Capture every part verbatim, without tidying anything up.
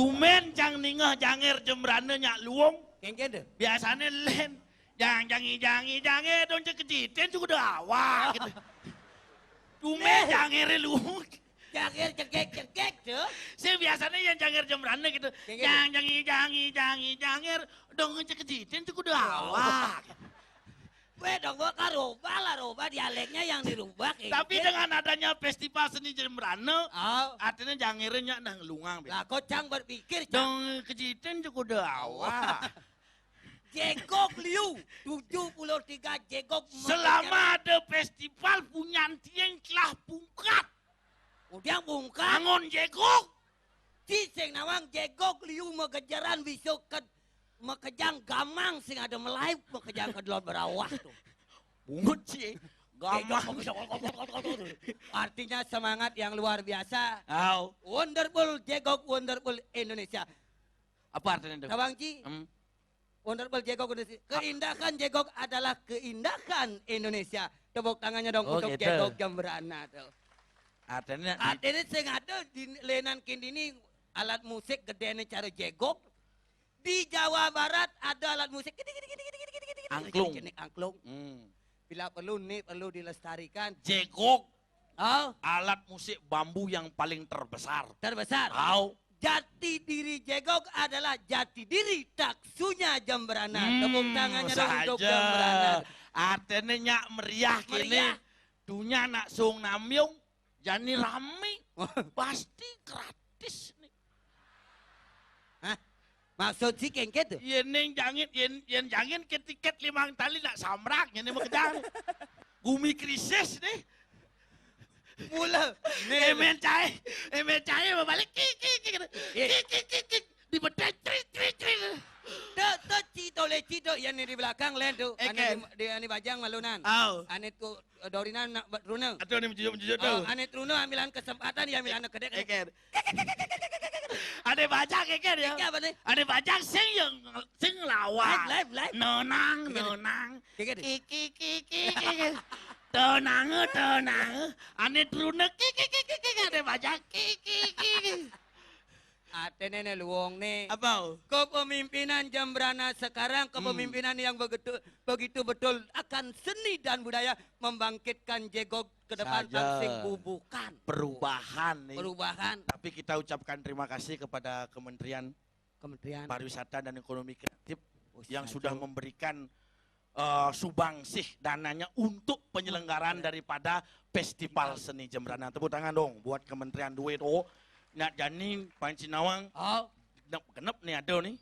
Tumén cang ningeh janger jembrana nyak luung. Kéngkén to. Biasané lén. Jang jangi jangi janger dong cekecitin suku da awak gitu. Tumén jangere luung. Janger cegek-cegek to. Sing biasané yén janger jembrana gitu. Kéngkén. Jang jangi jangi jangi janger dong cekecitin suku da awak. Wéh dong, gua kan rubah lah, rubah dialeknya yang dirubah kayak Tapi gitu. Dengan adanya festival seni jembrana, Oh. Artinya jangere nyak nang lungang. Bé. Lah kok cang berpikir, cang. Dong kecitin suku da awak. Jegog liu, tujuh puluh tiga jegog. Selama ada festival punyan tieng telah pungkat. Udah bungkak. Angon jegog. Ci sing nawang jegog liu magejeran bisa ke makejang gamang sing ada melayu makejang ke delon berawah tuh. Bungut sih. Gamang. Artinya semangat yang luar biasa. Au. Wonderful jegog, wonderful Indonesia. Apa artinya itu? Tawang Ci, Hmm. wonderful jegog Indonesia. Keindahan jegog adalah keindahan Indonesia. Tepuk tangannya dong Oh, untuk gitu. jegog jembrana tuh. Artinya di- Artinya sing ada di lenan kini ini alat musik gedene cara jegog. Di Jawa Barat ada alat musik gede gede gede gede gede gede gede. Angklung. Jenik angklung. Hmm. Bila perlu nih perlu dilestarikan. Jegog Oh, alat musik bambu yang paling terbesar. Terbesar. Au. Jati diri jegog adalah jati diri taksunya jembrana. Hmm, Tepuk tangannya dong untuk saja. Jembrana. Artinya nyak meriah kini. Meriah. Dunya nak sung namyung. Jani rame. Pasti gratis nih. Hah? Maksud si kengket tuh? Yén ning jangin, yén, yén jangin ke tiket limang tali nak samrak, yén ning makejang. Gumi krisis nih. Mula. Emen cahe, emen cahe balik kik kik kik. Iya. Kik kik kik kik. Di bedé crit crit crit. Tuh, tuh, cito le cito, yang di belakang len tuh. Ane Eken. Di, di ane bajang malunan. Au. Ane tuh eh, dorinan nak buat runa. Aduh, ini menjujur-menjujur Oh, tuh. Ane truna ambilan kesempatan ya ambilan kedek. Eker. Ada bajang eker ya. Ini apa nih? Ada bajang sing yang sing lawan. Live, live, live. Nonang, Gini. nonang. Gini, gini. Kiki kiki kiki. Tenang, tenang. Ane truna kiki kiki kiki ada bajang kiki kiki. Ate nene luwung nih. Apa? Kepemimpinan Jembrana sekarang, Hmm. kepemimpinan yang begitu begitu betul akan seni dan budaya membangkitkan jegog ke depan Saja. Angsing Bubukan. Perubahan nih. Perubahan. Tapi kita ucapkan terima kasih kepada Kementerian Kementerian Pariwisata dan Ekonomi Kreatif Oh, yang saja. Sudah memberikan eh, subangsih dananya untuk penyelenggaraan daripada Festival Seni Jembrana. Tepuk tangan dong buat Kementerian Duit. Oh, nak jani Panci Nawang Oh, genep, genep nih ada nih.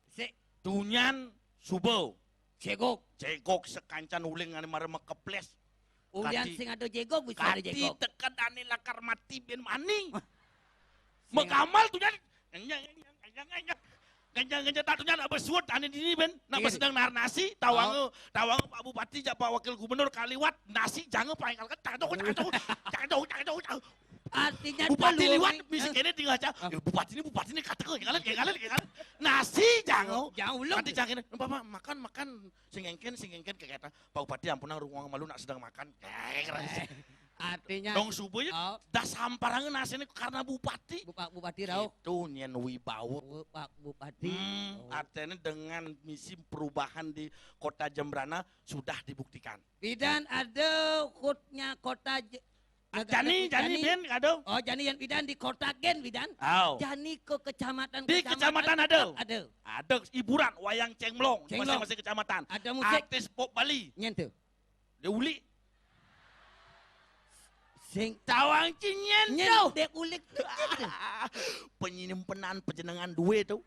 si Tunyan suba. jegog. Jegog sekancan uling ane mara makeples. Ulian Kati- sing ada jegog bisa ada Kati jegog. Teken ane lakar mati ben mani. Sing- Makamal tunyan. Ganjang ganjang ganjang ganjang. Ganjang ganjang tak tunyan apa suut ane dini ben. Napa Iya. Sedang nahar nasi, tawang tawang Pak Bupati jak Pak Wakil Gubernur kaliwat nasi jangan paling kalket cakcok cakcok cakcok cakcok cakcok. Artinya Bupati dulu, liwat Wi. misi Hah? kene tinggal aja. Ah. Ya, Bupati ini Bupati ini kata kau ngalet ngalet ngalet. Nasi jangan. Jangan ulung. Nanti jangan apa makan makan sing engken sing engken kayak kata Pak Bupati ampunang ruang malu nak sedang makan. Eh, keras. Artinya Dong subuh ya Oh, dah samparangan nasinya karena Bupati. Bupak Bupati Rauh. Itu nyen wibawa. Bu- Pak Bupati. Hmm, Oh. Artinya dengan misi perubahan di Kota Jembrana sudah dibuktikan. Bidan ada khutnya kota J- Ah, Jani, Jani, Ben, kado. Oh, Jani yang bidan di kota Gen bidan. Aw. Jani ke kecamatan Di kecamatan ada. Ada. Ada hiburan wayang cengblong di Cengblong. masing-masing kecamatan. Ada musik. Artis pop Bali. Nyen tuh. Dia uli. Sing Tawang cinyen nyen tuh. Dek ulik tuh gitu. Penyimpenan pejenengan duit tuh.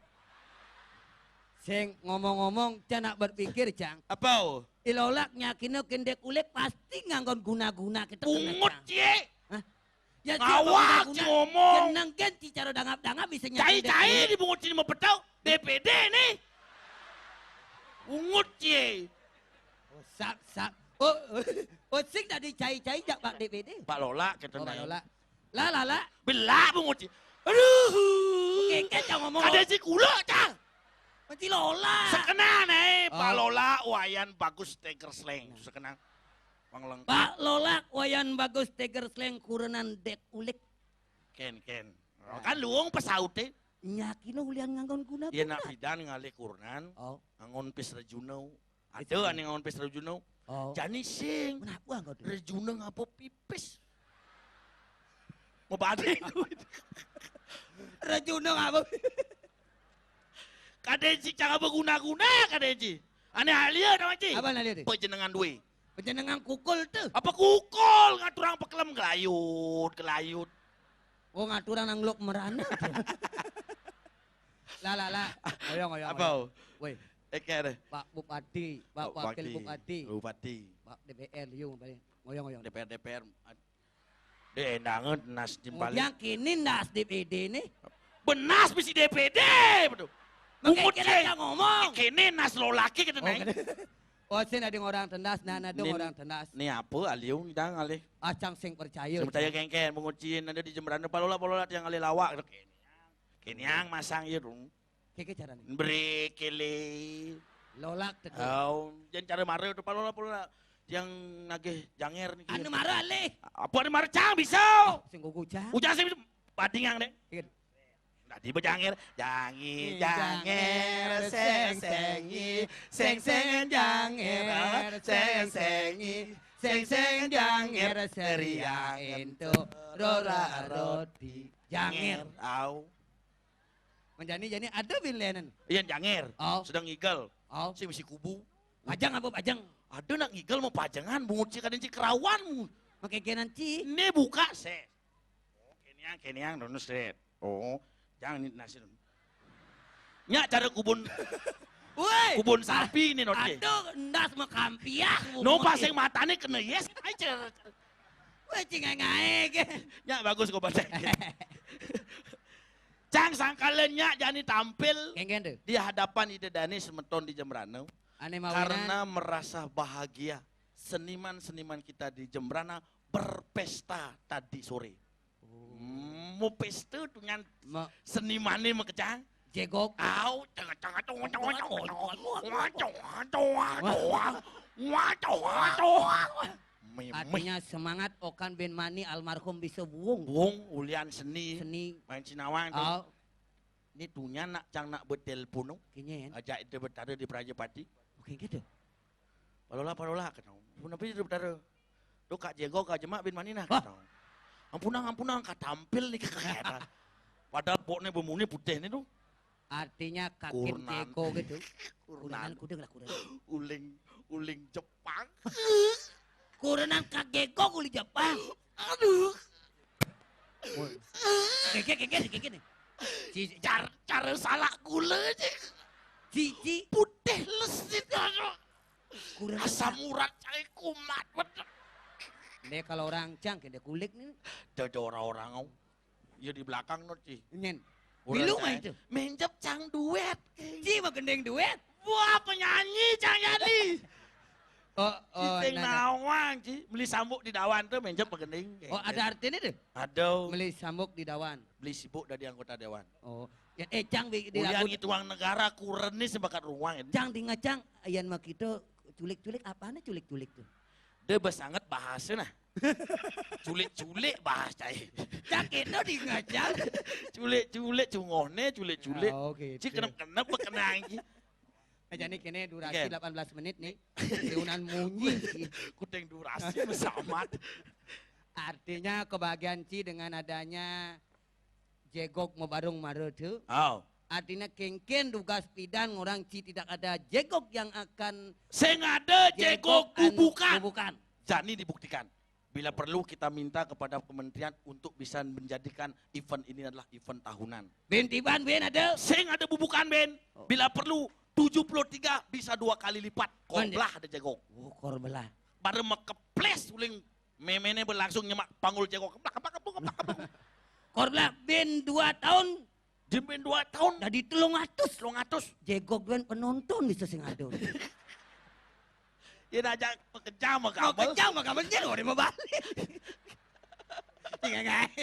Sing ngomong-ngomong, cang nak berpikir, Cang. Apa? Ilolak nyakino kendek ulik pasti nganggon guna-guna kita. Pungut cie. Ya Ngawak, ngomong. Jeneng gen ci cara dangap-dangap bisa Cai-cai di pungut sini mau petau. B P D nih. Pungut cie. Oh, sap, sap. Oh, oh, sing tadi cai-cai jak Pak D P D. Pak Lola kata Oh, Pak naik. Lola. Lah, lah, lah. Belak pungut cie. Aduh. Keket cang ngomong. Ada si kulo cang. Mesti Lola. Sekenan eh Pak Oh. Lola Wayan Bagus Teger Sleng. Sekenan. Wang lengkap. Pak Lola Wayan Bagus Teger Sleng kurenan dek ulik. Ken ken. Oh, kan luung pesaute. Nyakino ulian nganggon guna. Yén nak pidan ngalih kurenan, oh, nganggon pis rejuna. Ada ané nganggon pis rejuna. Oh. Jani sing. Menapa anggo? Rejuna ngapa pipis? Mabadé. Rejuna ngapa? Kadén sing cang apa guna-guna kadén sing. Ané halia nama sing. Apa halia? Panjenengan duwe. Panjenengan kukul tuh. Apa kukul ngaturang pekelem gelayut, gelayut. Oh, ngaturang nang lok merana. Lah, lah, lah. Ngoyong, ngoyong. Apa? Woi. Eker. Pak Bupati, Pak Wakil Bupati. Bupati. Pak D P R, yuk, ngoyong, ngoyong. D P R, D P R. Dek endangan nas timpal. Yang kini nas D P D nih. Benas bisi D P D, betul. Mengkira ngomong. Kini nas lo laki kita naik. Oh, sing ada orang tendas, nah, ada orang tendas. Ni apa aliung kita ngalih? Acang sing percaya. Sing percaya kengken, mengucin, ada di jembrana palola-palola yang ngalih lawak. Kini yang masang ya dong. Keke carane. Brekele. Lolak tetu. Oh, jangan cara mara itu palola-palola yang nagih janger nih. Anu mara alih. Apa anu mara cang bisa? Sing kuku cang. Ucang sing bisa. Badingang deh. Tadi bejanger, jangi janger seng sengi, seng seng janger seng sengi, seng seng janger seriang ento rora roti janger. Au. Menjani jani ada bin lenen. Iya janger. Oh. Sedang ngigel. Oh. Si misi kubu. Pajang apa pajang? Ada nak ngigel mau pajangan bungut si kadang si kerawan. Makai kenan ci. Ini buka se. Keniang, keniang, nonus, Red. Oh, jangan ini nasi. Nya cara kubun. Woi, kubun sapi ini, not. Aduh, endas mah kampiah. No, pasang matanya kena yes, aja. Woi, cingai-ngai. Nya bagus kok baca. Cang sangkalnya jani tampil di hadapan Ida Dani semeton di Jembrana. Karena merasa bahagia. Seniman-seniman kita di Jembrana berpesta tadi sore. Mau pesta dengan senimane makejang. Jegog. Au, tengah-tengah tengah tengah tengah tengah tengah tengah tengah. Artinya semangat okan bin mani almarhum bisa buung. Buung ulian seni. Seni. Main sinawang tuh. Au. Ini tunya nak cang nak betelpon. Kinyen. Ajak itu betara di Prajapati. Oke gitu. Palola, palola, kata. Ampun, apa itu, Betara? Tuh, Kak Jenggo, Kak Jemak bin Maninah, kata. Ampunang, ampunang, katampil nih, kata. Padahal pokoknya bumuni putih nih tuh. Artinya kakin Jenggo gitu. Kurenan. Kurenan kuda lah kurenan. Uling, uling Jepang. Kurenan Kak Jenggo kulit Jepang. Aduh. Keke, keke, keke nih. Cara, cara salah gula aja. Cici. Putih lesit. Kurang asam urat cai kumat. Deh kalau orang cang kena kulik nih. Dada orang-orang. Ya di belakang not ci. Nyen. Di rumah itu. Menjep cang duet. Ci mah gendeng duet. Wah penyanyi cang jadi. Oh, oh, Cicing nah, nah. Nawang ci. Beli sambuk di dawan tuh menjep mah gendeng. Oh, ada artinya tuh? Ada. Beli sambuk di dawan. Beli sibuk dari anggota dewan. Oh. Ya, eh, cang di, di ulian lagu itu uang negara kurenis bakat ruang. Cang di ngacang, ayan mah kita culik-culik apaan culik-culik tuh? Dia besanget bahasa nah. Culik-culik bahas cai. Cang kita di ngacang. Culik-culik cungohne culik-culik. Oh, gitu. Ci kenep-kenep bekenang ci. Nah, jadi kene durasi delapan belas menit nih. Liunan munyi. Kudeng durasi besamat. Artinya kebahagiaan Ci dengan adanya Jegog mau barung mara tu. Oh. Artinya kengken dugas pidan orang Ci tidak ada Jegog yang akan. Sing ada Jegog anu, bubukan. Bubukan. Jani dibuktikan. Bila perlu kita minta kepada kementerian untuk bisa menjadikan event ini adalah event tahunan. Ben tiban ben ada. Sing ada bubukan ben. Oh. Bila perlu tujuh puluh tiga bisa dua kali lipat. Korblah ada Jegog. Oh, korblah. Baru mekeples uling memene berlangsung nyemak panggul Jegog. Keplak, keplak, keplak, keplak, keplak. Korblah ben dua tahun. Jin ben dua tahun. Jadi telung atus. Telung atus. Jegog ben penonton bisa sing ada. Ya ajak pekejam mah kabel. Pekejam mah kabel jadi orang mau balik. Tinggal ngai.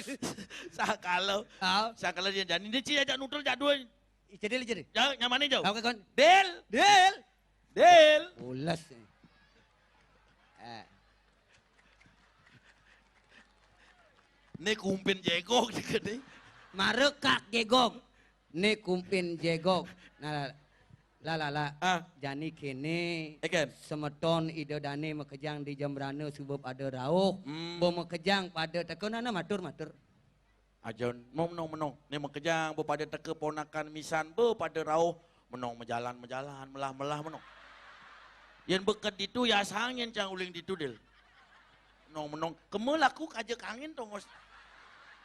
Sakalo. Oh. Sakalo dia jadi dia ci ajak nutul jadul. Jadi jadi. Ya nyamane jauh. Oke kon. Del. Del. Del. Ules. Eh. Ini kumpin Jegog nih gede. Marekak Jegog. Né kumpin jégog. Nah, la, la, la. Ah. Jani kéné. Ékén. Semeton ida dané makejang di Jembrana suba pada rauh. Hmm. Ba makejang pada teka, nah, nah, matur, matur. Aja, mong, menong, menong. Né makejang ba pada teka ponakan misan ba pada rauh. Menong majalan, majalan, melah, melah, menong. Yén beken ditu, yasang yén cang uling ditu, Dil. Menong, menong. Kema laku kaja kangin, tongos.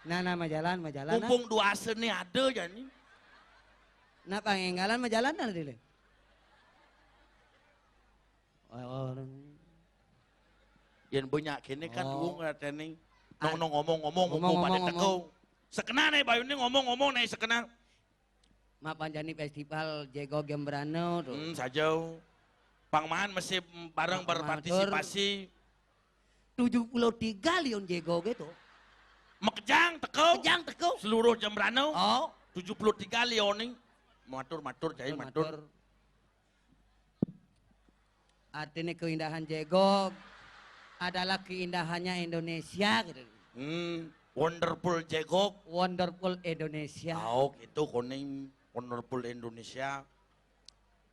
Nah, nah, majalan, majalan, nah. Mumpung duasané ada, jani. Nah, pangénggalan majalan, nah, Dil. Oh, oh. Yén banyak kéné kan. Oh. Wong raténé. Ah. Nong, nong ngomong-ngomong, ngomong, mumpung pada ngomong, teka. Ngomong. Sekena né bayuné ngomong-ngomong né sekena. Mapan jani festival jégog Jembrana to. Hmm, saja. Pang maan mesti bareng. Pang maan berpartisipasi. Tujuh puluh tiga liun jégogé to. Makejang teka. Makejang teka. Seluruh Jembrana. Oh. Tujuh puluh tiga liun né. Matur, matur, cai, matur, matur. Artinya keindahan jégog adalah keindahannya Indonesia gitu. Hmm, wonderful jégog. Wonderful Indonesia. Oh, gitu, kuning wonderful Indonesia.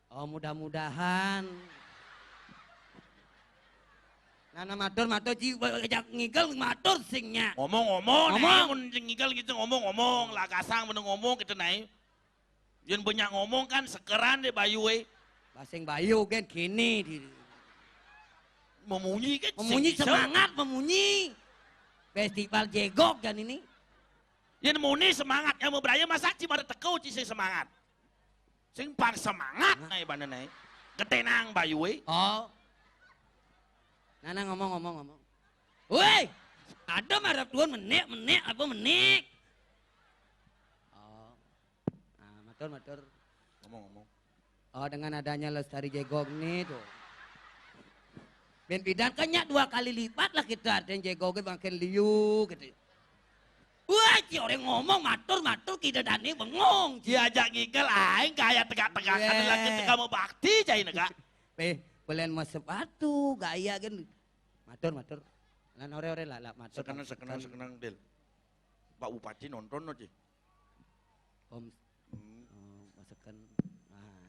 Oh, mudah-mudahan. Nah, nah, matur, matur, ji, ajak ngigel, matur sing nya. Ngomong-ngomong, ngomong. Nah, mun ngigel gitu, ngomong-ngomong, lah kasang bener ngomong gitu, nah. Yén banyak ngomong kan sekeran deh bayu, eh. Baseng bayu kan kini di. Memunyi kan. Memunyi sing semangat, memunyi. Festival jégog kan ini. Yén muni semangat, yang mau beraya masa ci pada teka ci sing semangat. Sing pan semangat, nah, ibaratnya, nah. Ketenang bayu, eh. Oh. Nana ngomong, ngomong, ngomong. Woi, ada marap tuan menik, menik, apa menik? Oh. Nah, matur, matur. Ngomong-ngomong. Oh, dengan adanya lestari jégog nih tuh. Bén pidan kan nya dua kali lipat lah kita, artinya jégogé makin liu gitu. Wah, ci orang ngomong matur, matur kita dani bengong. Ci. Diajak ngigel aing gaya tegak-tegak. Iya. Ada lagi teka mau bakti cai nega. Eh, belian mau sepatu gaya kan. Matur, matur. Lan ore-ore lah, lah, matur. Sekenang, sekenang, sekenang, Dil. Pak Bupati nonton no, ci. Om. Hmm. Oh, masakan. Nah.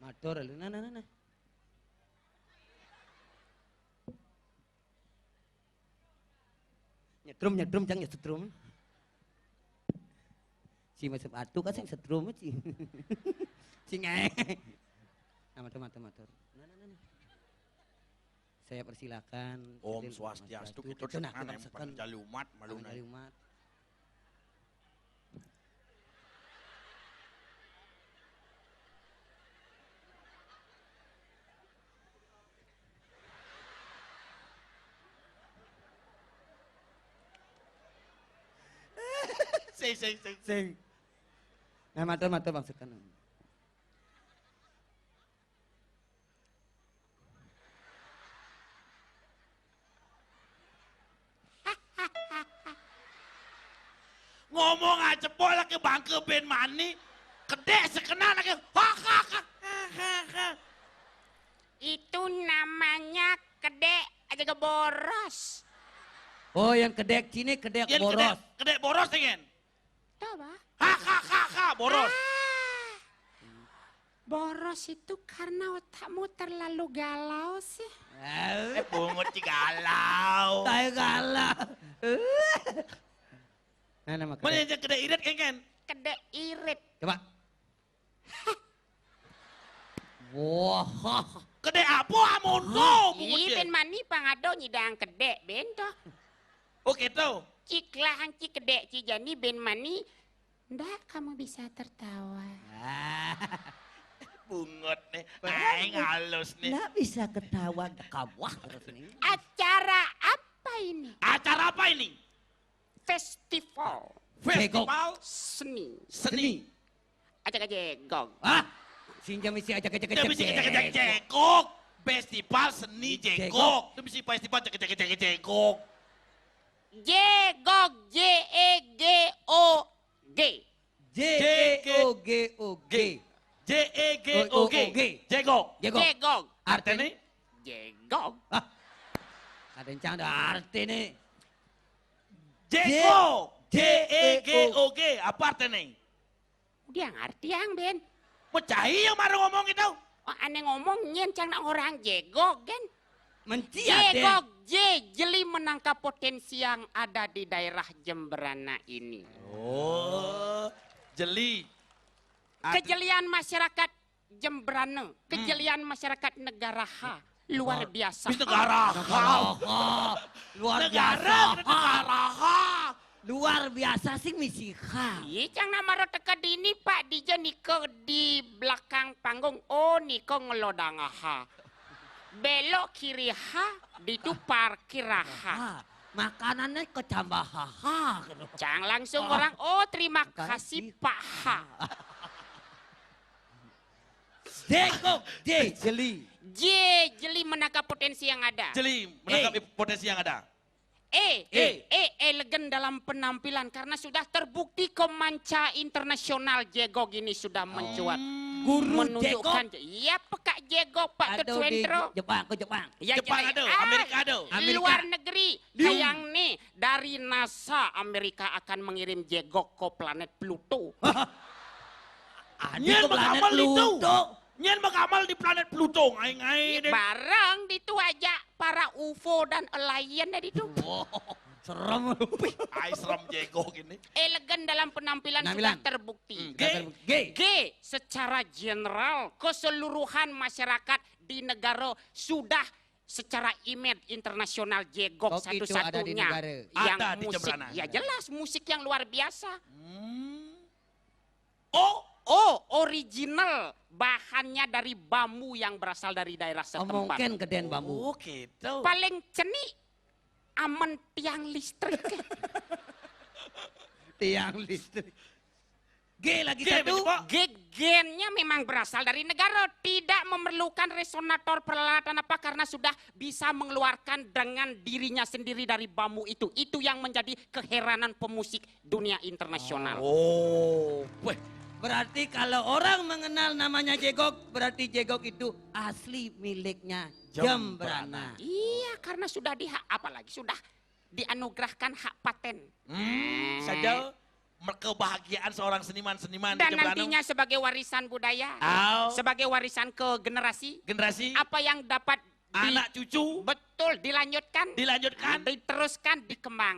Matur, nah, nah, nah, nah. Nyetrum, nyetrum, cang nyetrum. Si masuk atu kan sing setrum, ci. Sing eh. Nah, matur, matur, matur. Nah, nah, nah, nah. Saya persilakan. Om Swastiastu, kita, kita nah, kita sekan jali umat, malu jali umat. Sing, sing, sing. Sing. Nah, matur, matur, maksudkan. Ngomong aja pol lagi bangke bén mani. Kedék sekenal lagi. Hak, hak, hak. Itu namanya kedék aja boros. Oh, yang kedék cini kedék boros. Yang kedék, kedék boros dengan. Tuh, Bah. Ha, ha, ha, ha, boros. Ah, boros itu karena otakmu terlalu galau sih. Eh, bungut ci galau. Tai galau. Nah, nama mana kedék. Yang kedék irit, kan? Kedék irit. Coba. Wah. Kedék apa, amun to, bungut ci? Ih, bén mani pangado nyidang kedék, bén toh. Oh, gitu. Cik lah, ci kedék, ci jani bén mani. Ndak kamu bisa tertawa. Ah. Bungut nih. Aing halus nih. Ndak bisa ketawa, kawah terus nih. Acara apa ini? Acara apa ini? Festival. Festival seni. Seni. Ajak aja gong. Ah, sinja misi ajak, ajak, ajak, ajak, ajak, ajak, jégog. Festival seni jégog. Itu misi festival ajak, ajak, ajak, jégog. Jégog, J E G O G. J E G O G. J E G O G. Jégog. Jégog. Jégog. Artinya? Jégog. Ah. Ada yang cang ada arti nih. Jégog. J E G O G. Apa artinya? Dia ngarti yang, Ben. Mecai yang baru ngomong itu. Oh, aneh ngomong nyen cang nak orang jegog, kan? Mencia deh. Jegog, je, jeli menangkap potensi yang ada di daerah Jemberana ini. Oh, jeli. Kejelian masyarakat Jemberana, kejelian masyarakat Negara H, luar biasa. Di negara. Hahaha. Luar Negara, biasa. negara. Luar biasa sih misiha. Iya, cang nak maro teka dini, Pak, dija nika di belakang panggung. Oh, nika ngelodang aha. Belok kiri ha, ditu parkir aha. Ah, makanannya kecambah haha gitu. Cang langsung orang, oh, terima Makasih. kasih, Pak ha. Jegok, je, jeli. Je, jeli menangkap potensi yang ada. Jeli menangkap potensi yang ada. E, E. E, elegan dalam penampilan karena sudah terbukti ke manca internasional jegog ini sudah mencuat. Guru Menunjukkan, jegok. Iya, peka jegog, Pak Ada di Ketuentro. Jepang, ke Jepang. Ya, Jepang jelas. ada, Ah, Amerika ada. Amerika. Luar negeri. Liu. Yang nih dari NASA Amerika akan mengirim jegog ke planet Pluto. Ada Nyen ke planet makamal itu. Pluto. Nyen makamal di planet Pluto, ngai-ngai deh. Bareng ditu aja para U F O dan alien deh ditu. Wow, serem. Ai, serem jegog ini. Elegan dalam penampilan Penampilan. Sudah terbukti. Hmm, G. G. G, secara general keseluruhan masyarakat di negara sudah secara image internasional jegog Kok itu ada di satu-satunya negara. Yang Ada di musik. Jemberana. Ya, jelas, musik yang luar biasa. Hmm. Oh, Oh, original, bahannya dari bambu yang berasal dari daerah Oh, setempat. Mungkin gedén bambu. Oh, gitu. Paling ceni amen tiang listrik. Tiang listrik. G lagi G, satu. Pak. Gegennya memang berasal dari negara, tidak memerlukan resonator peralatan apa karena sudah bisa mengeluarkan dengan dirinya sendiri dari bambu itu. Itu yang menjadi keheranan pemusik dunia internasional. Oh, weh. Berarti kalau orang mengenal namanya Jegok, berarti Jegok itu asli miliknya Jembrana. Jembrana. Iya, karena sudah di apalagi sudah dianugerahkan hak paten. Hmm, saja me- kebahagiaan seorang seniman-seniman di Dan Jembrana. Nantinya sebagai warisan budaya, Au. Sebagai warisan ke generasi, Generasi Apa yang dapat di- anak cucu Betul, dilanjutkan, dilanjutkan. Diteruskan, dikembangkan.